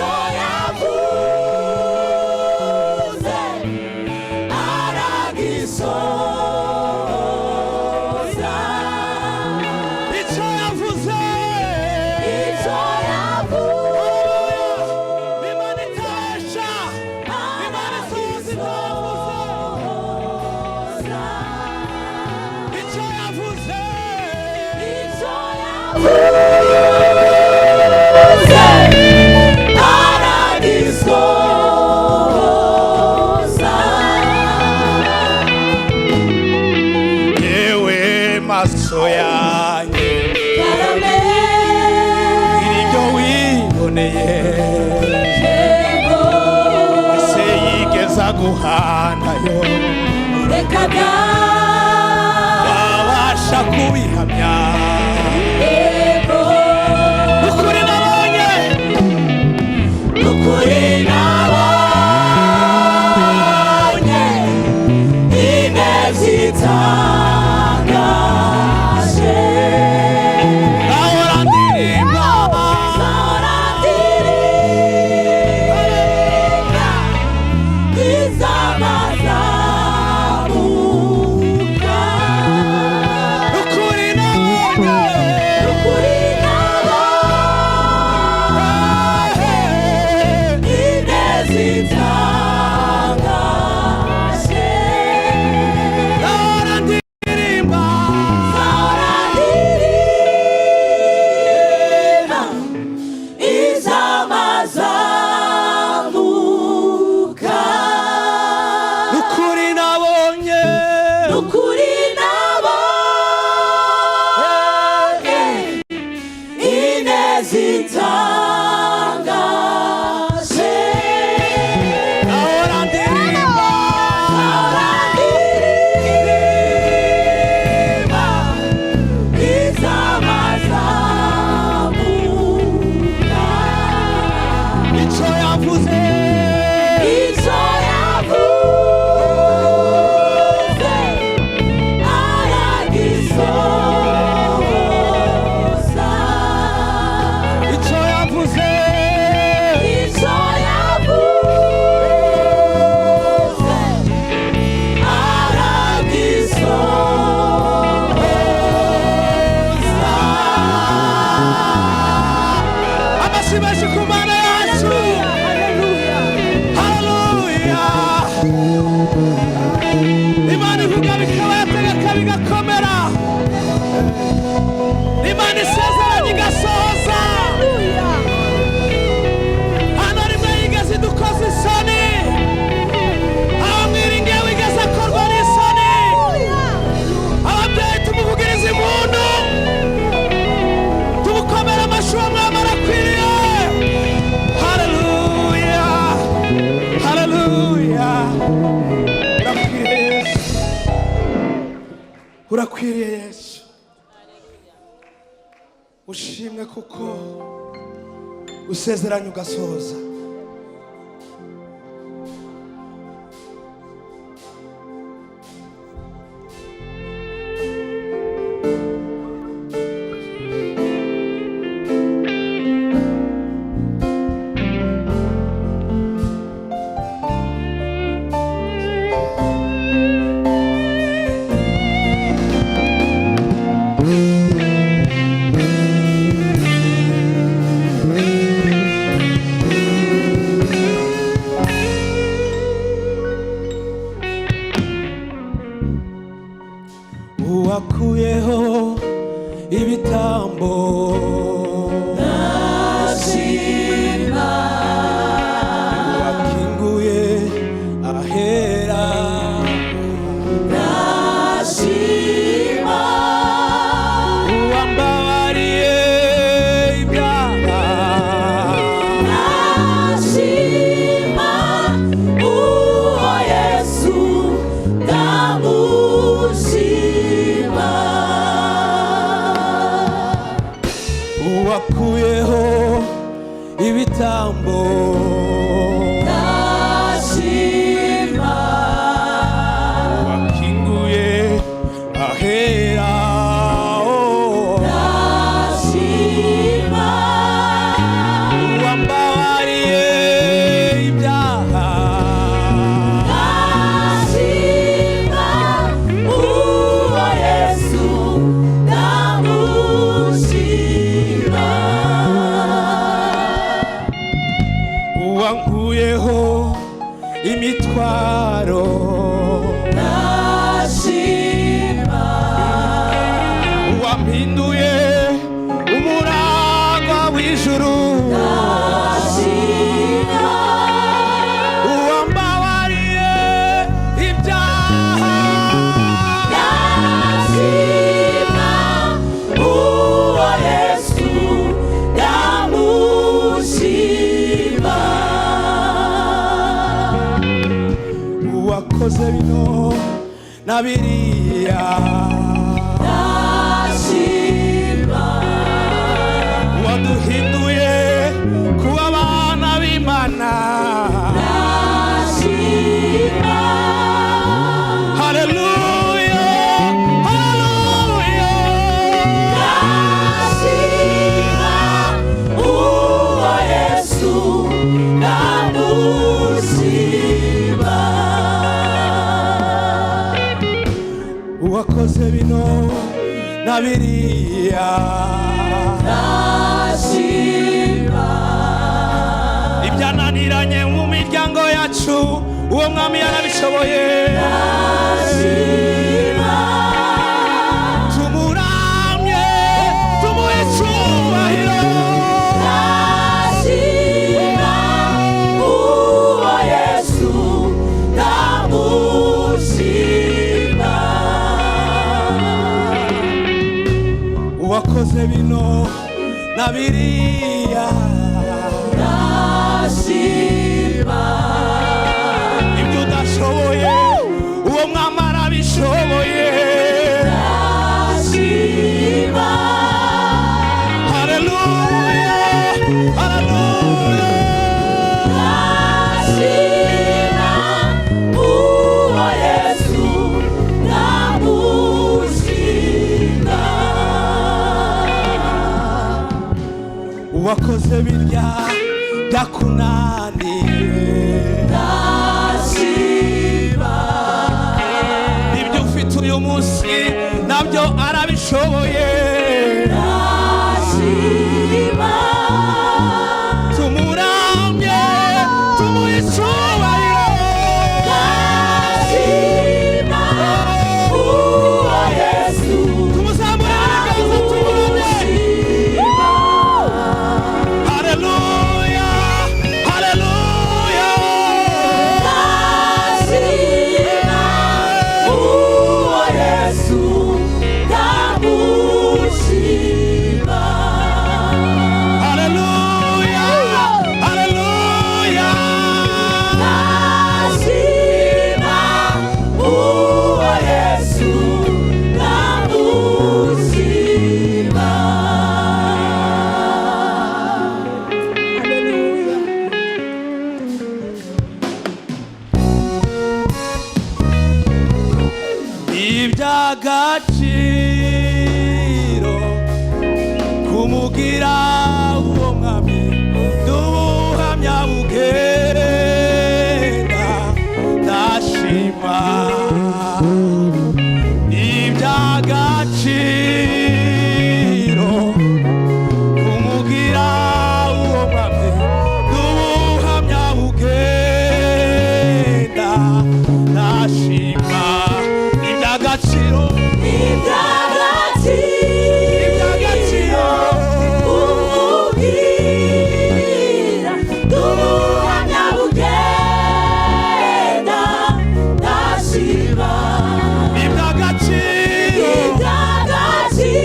Icyo yavuze aragisoza. Icyo yavuze. Icyo yavuze. Imana itabesha, Imana isohoza ibyo yavuze. Aragisoza. Icyo yavuze. Icyo yavuze aragisoza. Yewe maso yanjye, Karame. Iryo wiboneye. Yego. Ese yigeza guhanayo? Reka da. Wabasha kubihamya? Yego. Ukuri nabonye. Ukuri nabonye ineza itangaje. Ahora ndirimba. Zahora ndirimba izamazamuka. Ukuri nabonye. Ukuri nabonye ineza itangaje. Ahora ndirimba. Zahora ndirimba izamazamuka. Ukuri nabonye. Ukuri nabonye ineza itangaje. Ahora ndirimba. Zahora ndirimba izamazamuka. Icyo yavuze. Icyo yavuze aragisoza. Icyo yavuze. Icyo yavuze aragisoza. Amashyi menshi ku Mana yacu. Haleluya! Imana ivuga bikaba, yategeka bigakomera. Imana isezeranye igasohoza. Hano rimwe yigeze idukoza isoni, aho mwiringiye wigeze akorwa n'isoni. Ababyeyi, tumuvugirize impundu, tumukomere amashyi, uwo mwami arakwiriye. Haleluya, haleluya! Urakwiriye Yesu, urakwiriye Yesu. Ushimwe kuko usezeranye ugasohoza. Uwakuyeho ibitambo, Ndashima. Uwakinguye ahera, Ndashima. Uwambabariye ibyaha, Ndashima uwo Yesu, ndamushima. na biriya. Ndashima. Waduhinduye kuba abana b'Imana. Ndashima. Haleluya, haleluya. Ndashima uwo Yesu, ndamushima. Uwakoze bino na biriya. Ndashima. Ibyananiranye mu miryango yacu, uwo mwami yarabishoboye. Ndashima. Tumuramye, tumuhe icyubahiro. Ndashima uwo Yesu, ndamushima. Uwakoze bino na biriya. Ndashima. Ibyo udashoboye, uwo mwami arabishoboye. Ndashima. Haleluya, haleluya. Ndashima uwo Yesu, ndamushima. Uwakoze birya byakunaniye. Ndashima. Ibyo ufite uyu munsi nabyo arabishoboye. Ndashima. Tumuramye, tumuhe icyubahiro. Ndashima uwo Yesu, Tumuzamure ibiganza, tumuramye. ndamushima. Haleluya, haleluya. Ndashima uwo Yesu, ndamushima. Haleluya, haleluya. Ndashima uwo Yesu, ndamushima. Haleluya. Iby'agaciro kumugira uwo mwami n'ubuhamya bugenda. Ndashima iby'agaciro kumugira uwo mwami n'ubuhamya bugenda. Ndashima iby'agaciro. Iby'agaciro kuvugira n'ubuhamya bugenda. Ndashima. Iby'agaciro. Iby'agaciro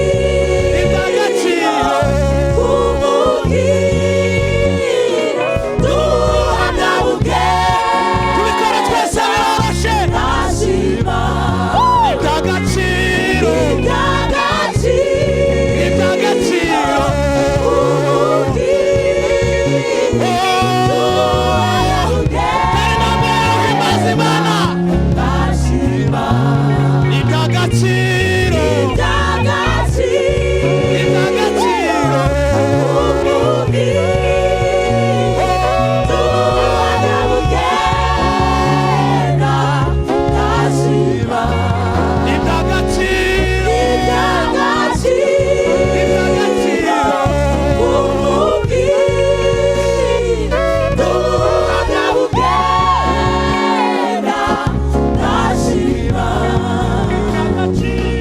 Iby'agaciro. kuvugira n'ubuhamya bugenda. Tubikora twese, biroroshe. Ndashima. Iby'agaciro. Iby'agaciro Iby'agaciro. kuvugira n'ubuhamya Tera intambwe uhimbaza Imana. Ndashima. Iby'agaciro. Iby'agaciro Iby'agaciro. kuvugira n'ubuhamya bugenda. Ndashima. Iby'agaciro. Iby'agaciro Iby'agaciro. kuvugira n'ubuhamya bugenda. Ndashima. Iby'agaciro.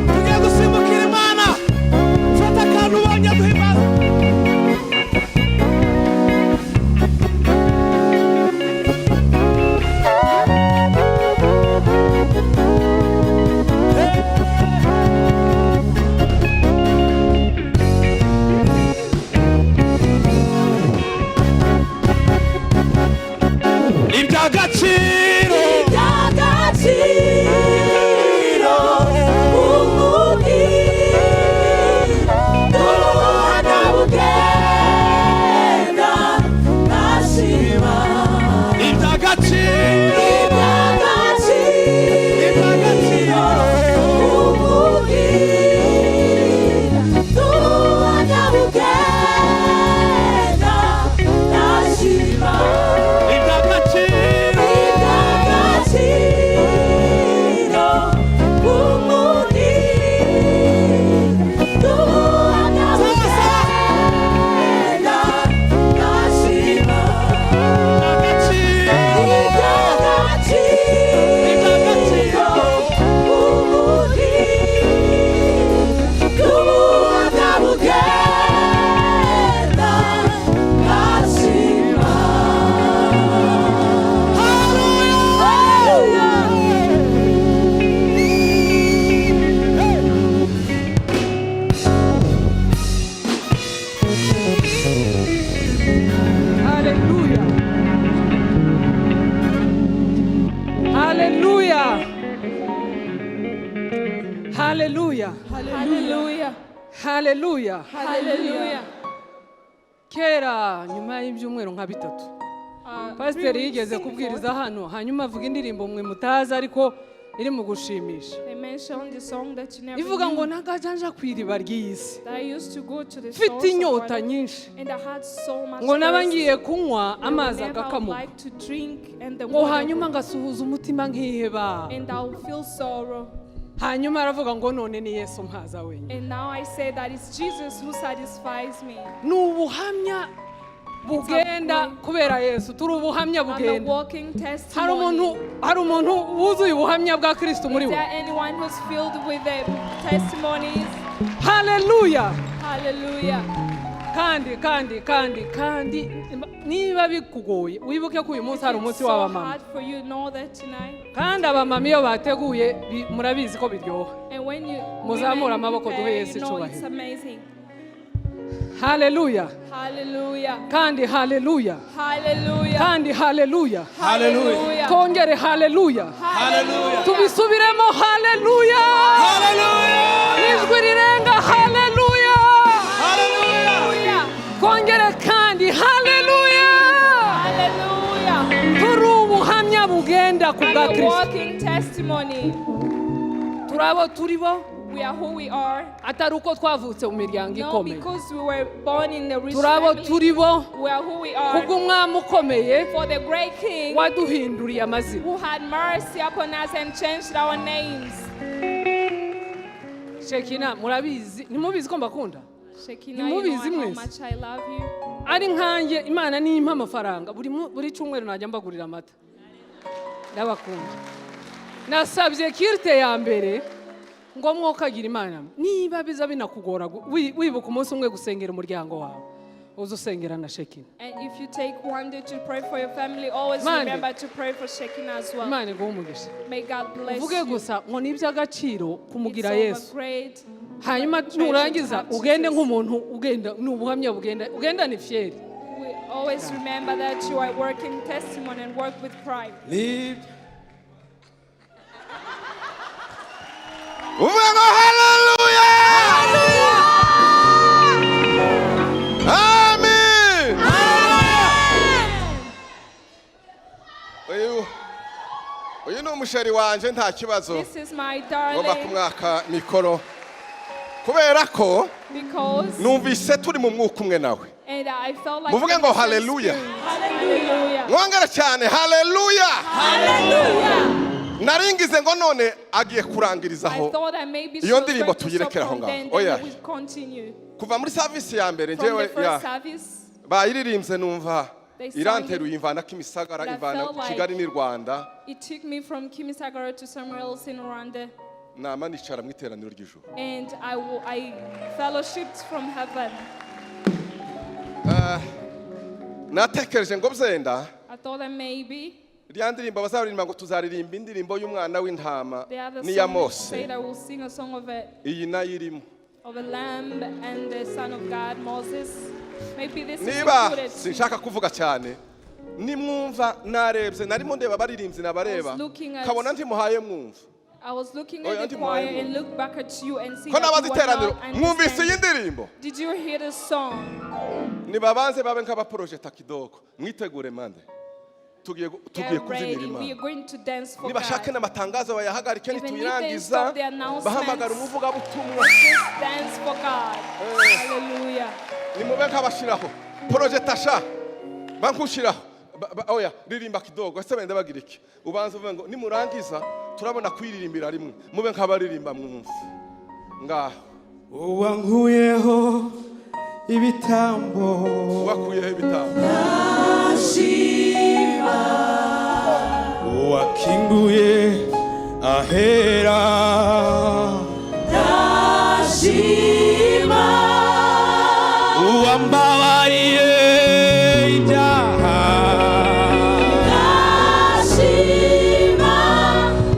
Tugiye gusimbukira Imana. Fata akantu ubonye duhimbaze. Iby'agaciro. Iby'agaciro umubwira ubuhamya bugenda ntashima. Iby'agaciro. Iby'agaciro umubwira ubuhamya bugenda ntashima. Iby'agaciro. Iby'agaciro umubwira ubuhamya bugenda ntashima. Iby'agaciro. Iby'agaciro umubwira ubuhamya bugenda ntashima. Hallelujah. Haleluya. Haleluya. Haleluya. Hallelujah. Haleluya. Hallelujah. Kera nyuma y'ibyumweru nka 3, pasiteri 3 weeks yigeze kubwiriza hano, hanyuma avuga indirimbo mwe mutazi ariko iri mu gushimisha, They mentioned the song that you never ivuga ngo knew, nagajanja ku iriba ry'iyi si, that I used to go to the mfite source of inyota water, nyinshi, and I had so much ngo naba thirst. ngiye kunywa And amazi whenever I would agakamuka, like to drink and the ngo water hanyuma ngasuhuza umutima nkiheba. and I will feel sorrow. Hanyuma aravuga ngo none ni Yesu mpaza wenyine. And now I say that it's Jesus who satisfies me. Ni ubuhamya bugenda kubera Yesu. Turi ubuhamya I'm a bugenda. walking Hari testimony. umuntu, hari umuntu wuzuye ubuhamya bwa Kristo muri Is we? there anyone who's filled with the testimonies? Haleluya. Hallelujah. Kandi kandi kandi kandi niba bikugoye, wibuke ko uyu munsi hari It's umunsi so w'abamama. hard for you know that tonight. Kandi abamama iyo bateguye murabizi ko biryoha. And when you Muzamure women amaboko duhe prepare, Yesu you know it's icyubahiro. amazing. Haleluya. Hallelujah. Kandi haleluya. Hallelujah. Kandi haleluya. Hallelujah. Twongere haleluya. Hallelujah. Tubisubiremo haleluya. Hallelujah. Ijwi rirenga haleluya. Hallelujah. Twongere kandi haleluya. Hallelujah. Turi ubuhamya bugenda ku bwa I'm a Kristo. walking testimony. Turi abo turi bo, We are who we are. atari uko twavutse mu miryango Not ikomeye. because we were born in the rich Turi abo family. turi bo We are who we are. kubw'umwami ukomeye For the great King waduhinduriye amazina. who had mercy upon us and changed our names. Shekina, murabizi, ntimubizi ko mbakunda? Shekinah, you know Ntimubizi how mwese? much I love you. Ari nkanjye Imana nimpa amafaranga, buri cyumweru najya mbagurira amata. Ndabakunda. Nasabye kirite ya mbere ngo mwokagira Imana, niba biza binakugora wibuka umunsi umwe gusengera umuryango wawe, uze usengera na Shekina. And if you take one day to pray for your family, always Mande. Remember to pray for Shekinah as well. Imana iguhe umugisha. May God bless Uvuge you. gusa ngo ni iby'agaciro kumugira It's Yesu. over great Hanyuma treasure to nurangiza have ugende Jesus. nk'umuntu ugenda, ni ubuhamya bugenda, ugendane fiyeri. We always remember that you are working testimony and work with pride. Leave. Uvuga ngo haleluya, amen. Uyu ni umusheri wanje, nta kibazo. This is my Ngomba darling. kumwaka mikoro. Kubera ko Because numvise turi mu mwuka umwe nawe. And I felt like Muvuge in ngo the same hallelujah. spirit. Hallelujah. Mwongere cyane haleluya. Hallelujah. Naringize ngo none agiye kurangiriza I aho. thought I maybe she Iyo was ndirimbo going to stop tuyirekere aho from ngaho. then, Oya. then we continue. Kuva muri service ya mbere From njyewe the ya first service, bayiririmbye numva They sang iranteruye imvana Kimisagara And I imvana felt like- Kigali n'i Rwanda. It took me from Kimisagara to somewhere else in Rwanda. Nama nicara mu iteraniro ry'ijuru. And I fellowshipped from heaven. Natekereje ngo byenda I thought that maybe rya ndirimbo bazaririmba ngo tuzaririmba indirimbo y'umwana w'intama the other n'iya song Mose said I will sing a song of a, iyi nayo irimo. of a lamb and the son of God, Moses. Maybe this is Niba included too. sinshaka kuvuga cyane nimwumva narebye narimo ndeba abaririmbyi nabareba I was looking at- kabona ntimuhaye mwumva. I was looking Oh, at the Auntie choir Mwalimu. and looked back at you and see Ko that you n'abazi were iteraniro not mwumvise iyi understanding. ndirimbo. Did you hear the song? Nibabanze babe nk'abaporojeta kidogo mwitegure mande tugiye tugiye Get kubyinira ready. We Imana. are going to dance for Nibashake God. n'amatangazo bayahagarike Even if they nituyirangiza stop the announcements. bahamagara umuvugabutumwa. Just dance for God. Hallelujah. Nimube nk'abashiraho porojeta sha bankushiraho. Oya ririmba kidogo ese benda bagira iki ubanza uvuge ngo nimurangiza turabona kuyiririmbira rimwe mube nk'abaririmba mwumve ngaho. Uwankuyeho ibitambo. Wakuyeho ibitambo. Uwakinguye ahera. Ndashima. Uwambabariye ibyaha. Ndashima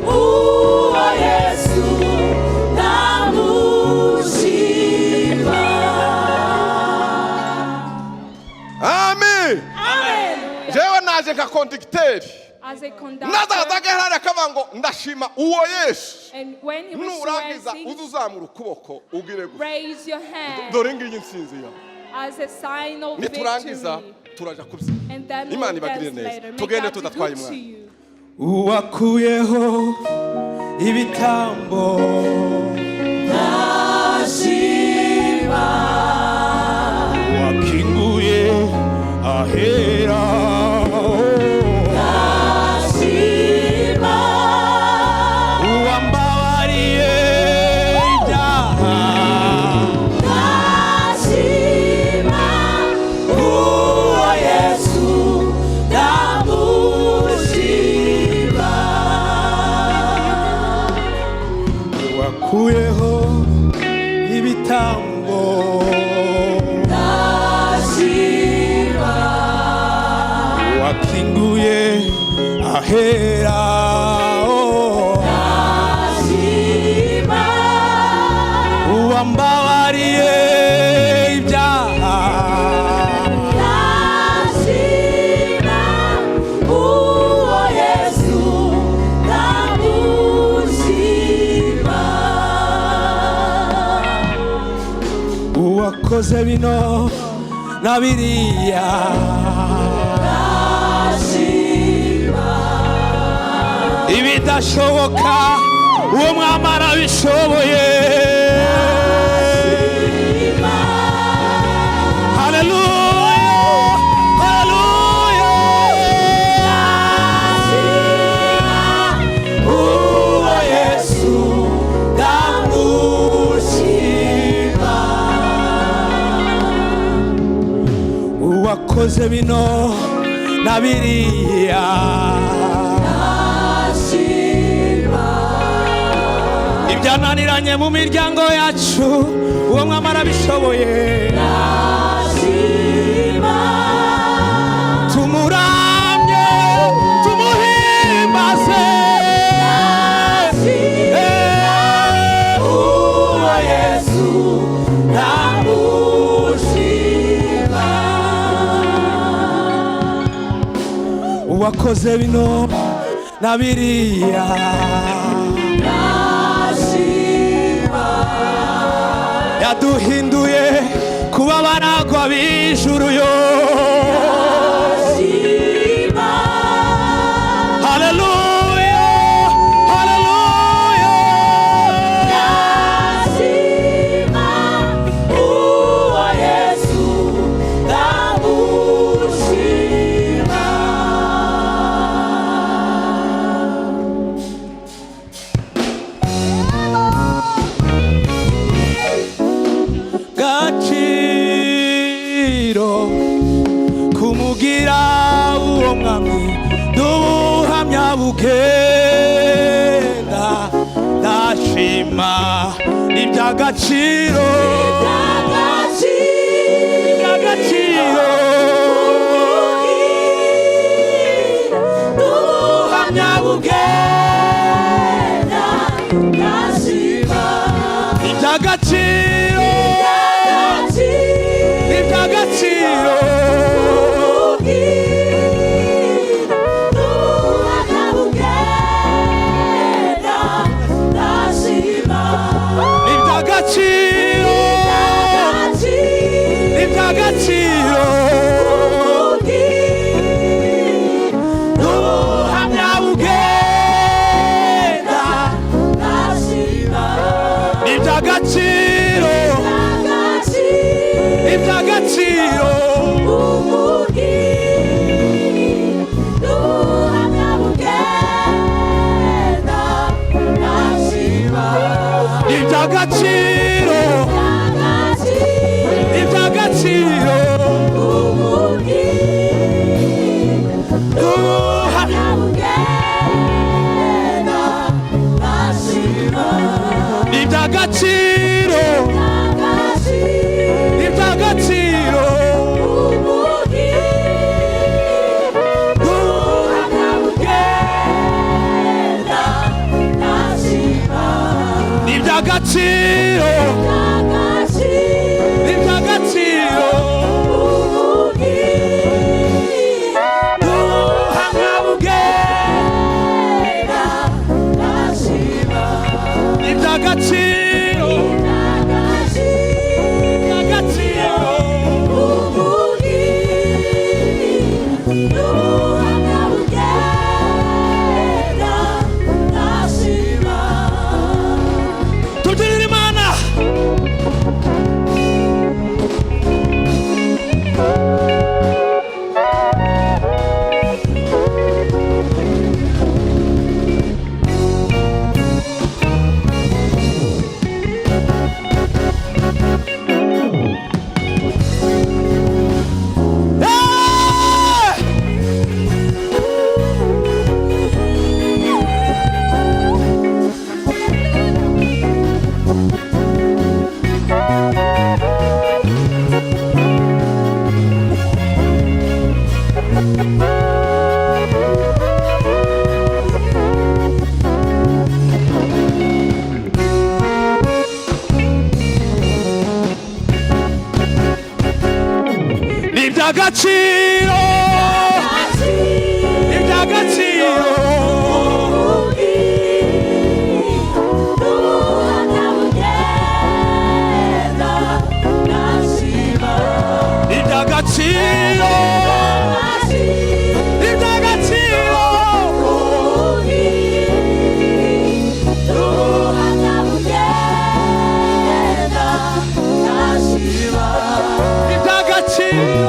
uwo Yesu ndamushima. Amen. Jewe naje nka conducteur As a conductor. nazaza akavuga ngo ndashima uwo Yesu. And when he was Nurangiza swearing, uze uzamura ukuboko ugire gutya. raise your hand Dore ngiyi intsinzi yawe. As a sign of Niturangiza victory. turaja kubyina. And then Imana we'll ibagirire dance neza. later. May Tugende God be tudatwaye good to umwanya. you. Uwakuyeho ibitambo. Ndashima. Uwakinguye ahera. Ndashima. Uwambabariye ibyaha. Ndashima uwo Yesu ndamushima. Wakuyeho ibitambo. Ndashima. Wakinguye ahera. Ndashima. Uwambabariye ibyaha. Ndashima uwo Yesu ndamushima. Uwakoze bino na biriya. Ndashima. Ibidashoboka uwo mwami arabishoboye. Haleluya, haleluya. Uwo Yesu ndamushima. Uwakoze bino na biriya. Ibyananiranye mu miryango yacu uwo mwami arabishoboye. Tumuramye tumuhimbaze. Uwo Yesu ndamushima. Uwakoze bino na biriya. Yaduhinduye kuba baragwa b'ijuru yo. Haleluya, haleluya. Bugenda ndashima iby'agaciro, iby'agaciro, ubuhamya bugenda iby'agaciro, iby'agaciro, iby'agaciro, iby'agaciro, ubuhamya bugenda iby'agaciro, iby'agaciro, iby'agaciro, iby'agaciro, ubuhamya iby'agaciro, iby'agaciro, iby'agaciro, iby'agaciro, ubuhamya bugenda iby'agaciro, iby'agaciro. Tubyinire Imana. Hey! Iby'agaciro, iby'agaciro, iby'agaciro, iby'agaciro, iby'agaciro,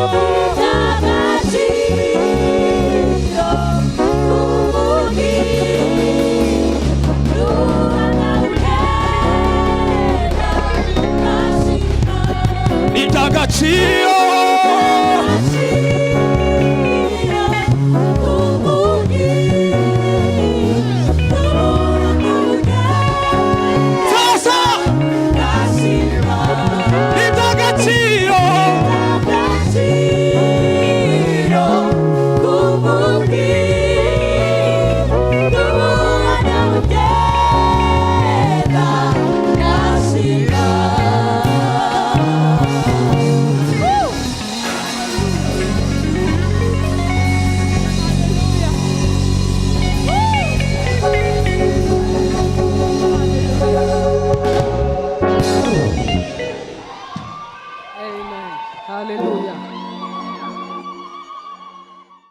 iby'agaciro, sasa iby'agaciro, Amen. Hallelujah.